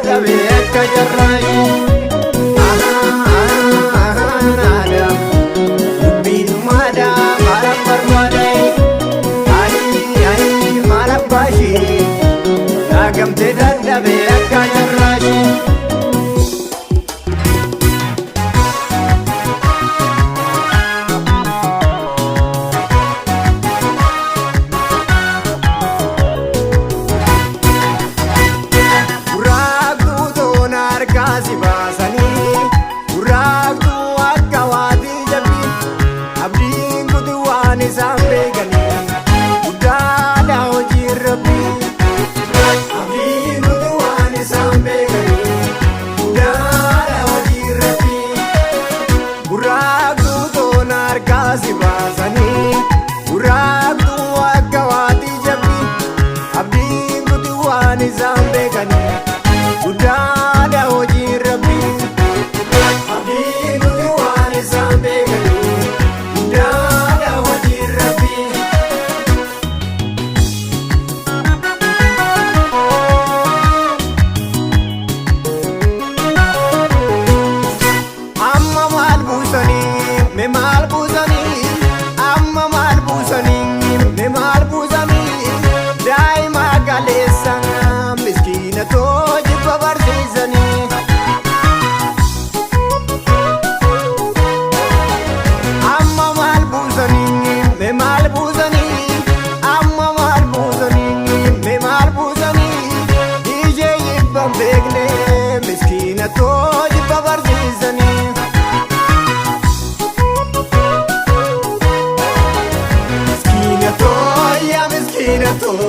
dadhabe akka jarraayi. Dubbiin maadaa maalaan barbaadayi. Ayi maal abbaashii naagamtee dadhabe akka jarraayi. Gurraagduu toona harkaa si baasanii gurraagduu akka waatii jabbii abdiin kutu waan isaan beekanii guddaadha hojii rabbii. Abdiin kutu waan isaan beekanii guddaadha hojii rabbii. Gurraagduu toona harkaa si baasanii gurraagduu akka waatii jabbii abdiin kutu waan isaan beekanii guddaadha hojii rabbii. Abdiin kutu waan isaan beekanii guddaadha hojii rabbii. Amma maal buusanii mee maal buusanii amma maal buusanii mee maal buusanii daa'ima galeessa miskiina too jibba barsiisanii. Amma maal buusanii mee maal buusanii amma maal buusanii mee maal buusanii ijee jibba hin beekne miskiina too jibba barsiisanii. Miskiina too yaa miskiina too